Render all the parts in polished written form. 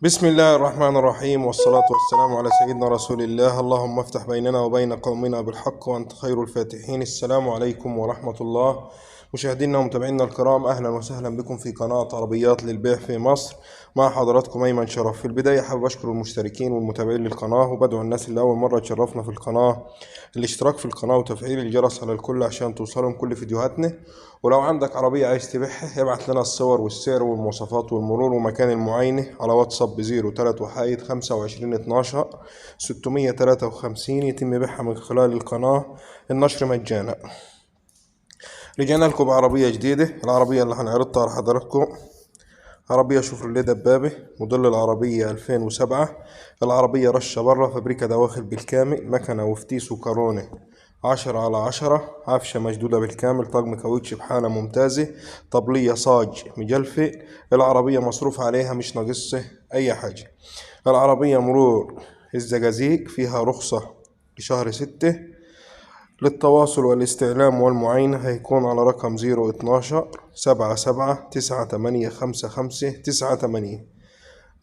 بسم الله الرحمن الرحيم، والصلاة والسلام على سيدنا رسول الله. اللهم افتح بيننا وبين قومنا بالحق وأنت خير الفاتحين. السلام عليكم ورحمة الله. مشاهدينا ومتابعينا الكرام، أهلا وسهلا بكم في قناة عربيات للبيع في مصر. مع حضراتكم أيمن شرف. في البداية حابب أشكر المشتركين والمتابعين للقناة، وبدعو الناس اللي أول مرة تشرفنا في القناة الاشتراك في القناة وتفعيل الجرس على الكل عشان توصلهم كل فيديوهاتنا. ولو عندك عربية عايز تبيعها ابعت لنا الصور والسعر والمواصفات والمرور ومكان المعاينة على واتساب 0 3 وحايد 25 12 653، يتم بيعها من خلال القناة، النشر مجانا. رجعنا لكم بعربية جديدة. العربية اللي هنعرضها على حضراتكم عربية شوفرليه دبابة، موديل العربية 2007. العربية رشة برا فابريكا، دواخل بالكامل، مكنة وفتيس وكارونة 10 على 10، عفشة مشدودة بالكامل، طقم كاوتش بحالة ممتازة، طبلية صاج مجلفة. العربية مصروف عليها، مش ناقصة أي حاجة. العربية مرور الزقازيق، فيها رخصة لشهر 6. للتواصل والاستعلام والمعاينة هيكون على رقم 012 77 98 55 98،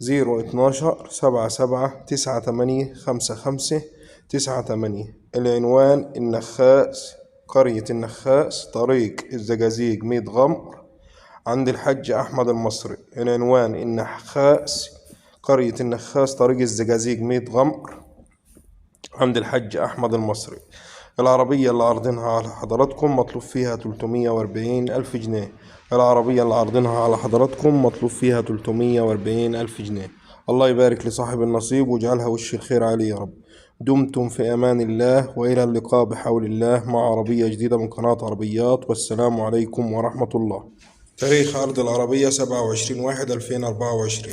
012 77 98 55 98. العنوان النخاس، قرية النخاس، طريق الزقازيق ميت غمر، عند الحاج أحمد المصري. العنوان النخاس، قرية النخاس، طريق الزقازيق ميت غمر، عند الحاج أحمد المصري. العربية اللي عارضينها على حضراتكم مطلوب فيها 340 ألف جنيه. العربية اللي عارضينها على حضراتكم مطلوب فيها 340 ألف جنيه. الله يبارك لصاحب النصيب ويجعلها وش الخير عليه يا رب. دمتم في أمان الله، وإلى اللقاء بحول الله مع عربية جديدة من قناة عربيات، والسلام عليكم ورحمة الله. تاريخ عرض العربية 27/1/2024.